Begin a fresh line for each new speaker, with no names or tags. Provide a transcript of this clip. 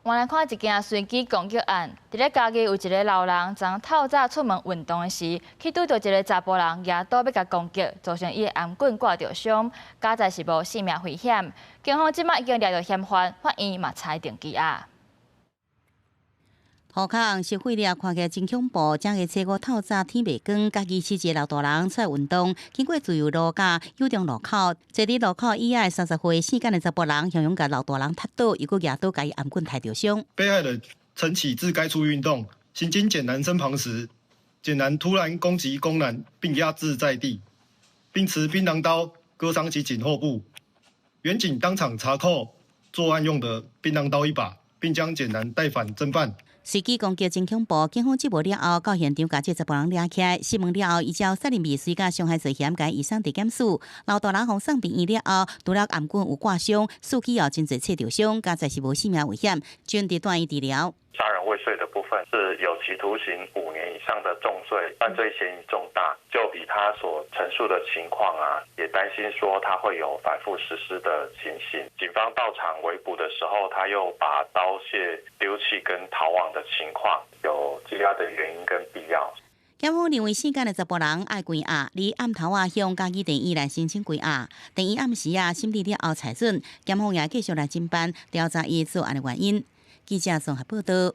我來看一件隨機攻擊案，佇咧嘉義有一个老人，昨透早出門運動的時，去拄著一个查埔人舉刀欲共攻擊，造成伊的頷頸割著傷，佳哉是無性命危險。警方這馬已經掠著嫌犯，法院嘛裁定羈押。
塗跤紅色火烈，看起來真恐怖。正月初五透早天未光，嘉義市一个老大人出來運動，經過自由路佮友中路口，坐佇路口以外30歲姓簡的查埔人，雄雄共老大人踢倒，又閣舉刀共伊頷頸刣著傷。
被害人晨起至該處運動，行經簡男身旁時，簡男突然攻擊弓男，並壓制在地，並持檳榔刀割傷其頸後部。員警當場查扣作案用的檳榔刀一把，並將簡男帶返偵辦。
隨機攻擊真恐怖，警方接報了後，到現場共這查埔人掠起來，審問了後，依照殺人未遂佮傷害罪嫌，共移送地檢署。老大人予送病院了後，除了頷頸有割傷，四肢有真濟切著傷，佳哉是無性命危險，正佇住院治療。
殺人未遂的部分是有期徒刑5年以上的重罪，犯罪嫌疑重大，就以他所陳述的情況啊，也擔心說他會有反覆實施的情形。警方到場圍捕的時候，他又把刀械丟棄跟逃亡的情況，有羈押的原因跟必要。
檢方認為姓簡的查埔人愛關押，佇暗頭仔向嘉義地院來申請關押，地院暗時仔審理了後裁准，檢方也繼續來偵辦調查伊作案的原因。記者綜合報道。